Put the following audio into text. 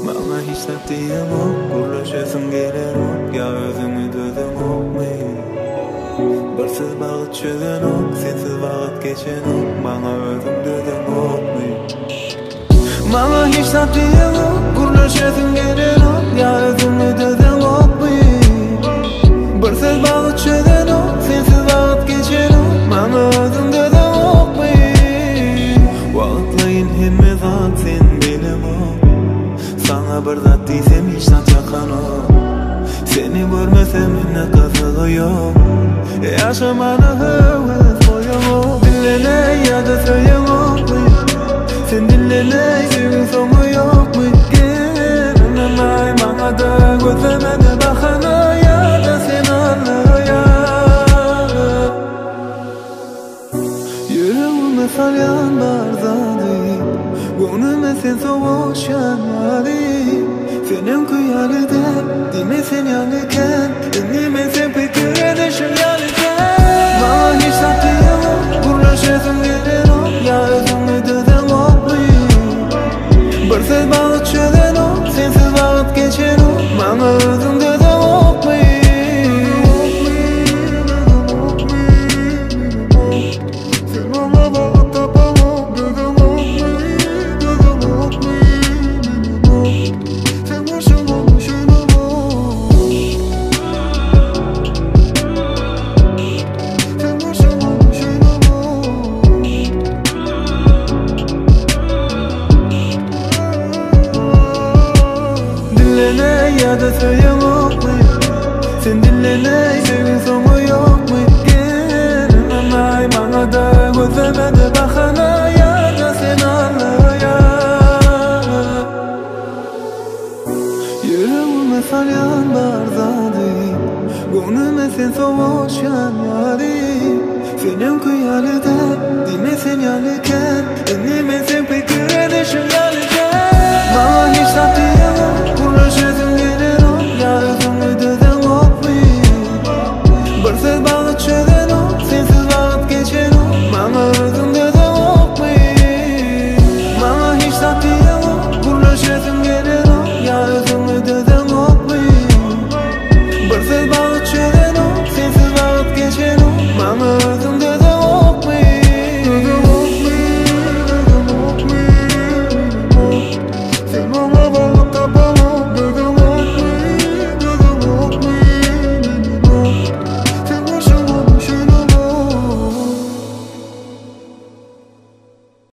Maňa hiç zat diýeňok, gürleşesiň gelenok, ýa özüňi dözeňokmy? Bir söz bagt çözenok, sensiz wagt geçenok, maňa özüň dözeňokmy? Maňa hiç zat diýeňok, gürleşesiň gelenok, ýa özüňi dözeňokmy? Bir söz bagt çözenok, sensiz wagt geçenok, maňa özüň dözeňokmy? Wagtlaýyn hemme zat sen bileňok, Saňa bir zat diýsem hiç zat ýakanok, Seni görmesem indi gyzygy ýok, Ýaşamana höwes goýaňok. Dillene ýa-da söýeňokmy, Sen dillene söýgiň soňy ýokmy? Gel ynanaý maňada gözlemede bahana ýa-da sen aldaýaň. Ýüregime salýan bar zady, Göwnüme sen sowaşýan ýaly. Sen öňki ýaly däl, diýme sen ýaly kän, Indi men seň pikir edişiň ýaly däl. Maňa hiç zat diýeňok, gürleşesiň gelenok, Ýa özüňi dözeňokmy? Bir söz bagt çözenok, sensiz wagt geçenok, Maňa özüň dözeňokmy? Dillene ýa-da söýeňokmy? Sen dillene söýgiň soňy ýokmy? Gel ynanaý maňada gözlemede bahana ýa-da sen aldaýaň. Ýüregime salýan bar zady, Göwnüme sen sowaşýan ýaly. Sen öňki ýaly däl, diýme sen ýaly kän, Indi men seň pikir edişiň ýaly däl. Maňa hiç zat diýeňok, gürleşesiň gelenok, Ýa özüňi dözeňokmy? Bir söz bagt çözenok, sensiz wagt geçenok, Maňa özüň dözeňokmy? Maňa hiç zat diýeňok, gürleşesiň gelenok, Ýa özüňi dözeňokmy?